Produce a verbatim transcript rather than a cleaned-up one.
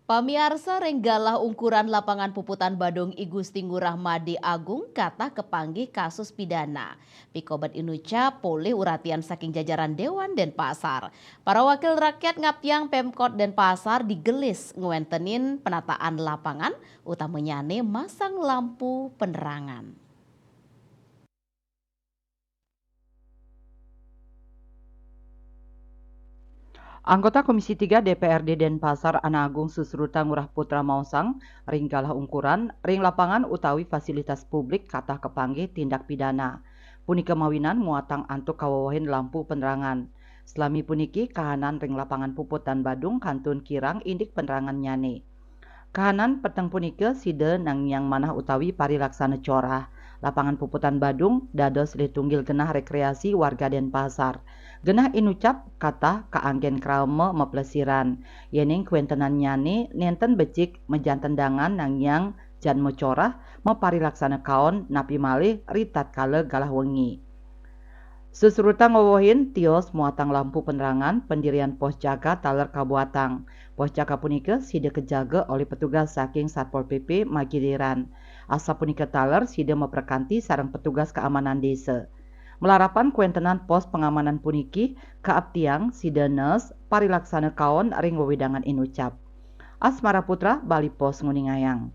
Pamiarsa, ring galah ungkuran Lapangan Puputan Badung I Gusti Ngurah Made Agung katah kapanggih kasus pidana. Pikobet inucap polih uratian saking jajaran Dewan Denpasar. Para wakil rakyat ngaptiang Pemkot Denpasar digelis ngwentenin penataan lapangan, utamanyane masang lampu penerangan. Anggota Komisi tiga D P R D Denpasar Ana Agung Susruta Ngurah Putra maosang, ring galah ungkuran, ring lapangan utawi fasilitas publik katah kapanggih tindak pidana. Punika mawinan muatang antuk kawewehin lampu penerangan. Salami puniki kahanan ring Lapangan Puputan Badung kantun kirang indik penerangannyane. Kahanan peteng punika sida nangiang manah utawi parilaksana corah. Lapangan Puputan Badung dados silih tunggil genah rekreasi warga Denpasar. Genah inucap katah kaanggen krama maplesiran, yening kawentenannyane nenten becik majanten dangan nangiang jan macorah, maparilaksana kaon napi malih ritatkala galah wengi. Susruta ngwewehin tios muatang lampu penerangan pendirian pos jaga taler kabuatang. Pos jaga punika sida kajaga olih petugas saking Satpol P P magiliran. Asapunika taler sida maprakanti sareng petugas keamanan desa. Malarapan kawentenan pos pangamanan puniki kaaptiang sida nes parilaksana kaon ring wewidangan inucap. Asmara Putra, Bali Post nguningayang.